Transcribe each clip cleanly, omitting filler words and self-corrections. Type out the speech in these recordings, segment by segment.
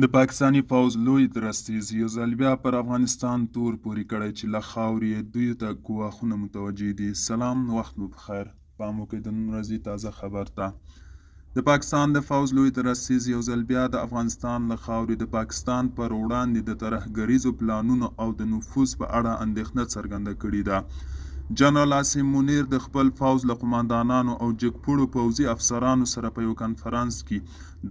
د پاکستاني پوځ لوی درستیز یو ځل بیا پر افغانستان تور پورې کړی چې له خاورې یې دوی ته ګواښونه متوجه دي. سلام، وخت مو پخیر. پام وکړئ د نن ورځې تازه خبر ته. د پاکستان د فوځ لوی درستیز یو ځل بیا د افغانستان له خاورې د پاکستان پر وړاندې د ترهګریزو پلانونو او د نفوذ په اړه اندېښنه څرګنده کړې ده. جنرال عاصم منیر د خپل فوځ له قوماندانانو او جګپوړو پوځي افسرانو سره په یو کنفرانس کې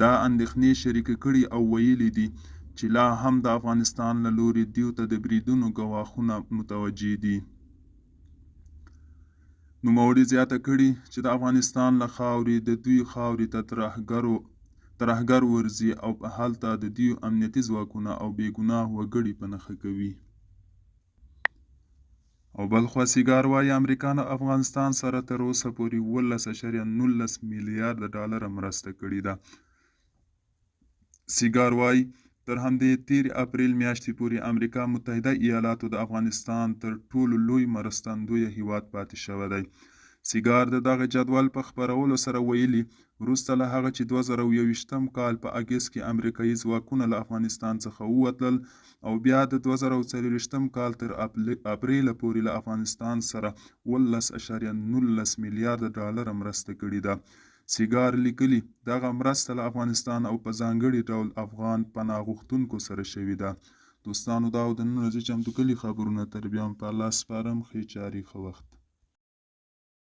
دا اندېښنې شریکې کړي او ویلي دي چې لا هم د افغانستان له لوري دیو ته د بریدونو ګواښونه متوجه دي. نوموړي زیاته کړې چې د افغانستان له خاورې د دوی خاورې ته ترهګر ورځي او هلته د دوی امنیتي ځواکونه او بې ګناه وګړي په نښه کوي. او بلخوا سیګار وايي، امریکا له افغانستان سره تر اوسه پورې 17.19 میلیارده ډالره مرسته کړې ده. سیګار وايي، تر همدې تېرې اپریل میاشتې پورې امریکا متحده ایالاتو د افغانستان تر ټولو لوی مرستندوی هیواد پاتې شوی دی. سیګار د دغه جدول په خپرولو سره ویلي، وروسته له هغه چې 2021 کال په اګست کې امریکایي ځواکونه له افغانستان څخه ووتل او بیا د 2024 کال تر اپریله پورې له افغانستان سره 17.19 میلیارده ډالره مرسته کړې ده. سیګار لیکلي، دغه مرسته له افغانستان او په ځانګړي ډول افغان پناه غوښتونکو سره شوې ده. دوستانو، دا و د نن ورځې چمتو کړي خبرونه. تر بیا مو په الله سپارم. ښې چارې، ښه وخت.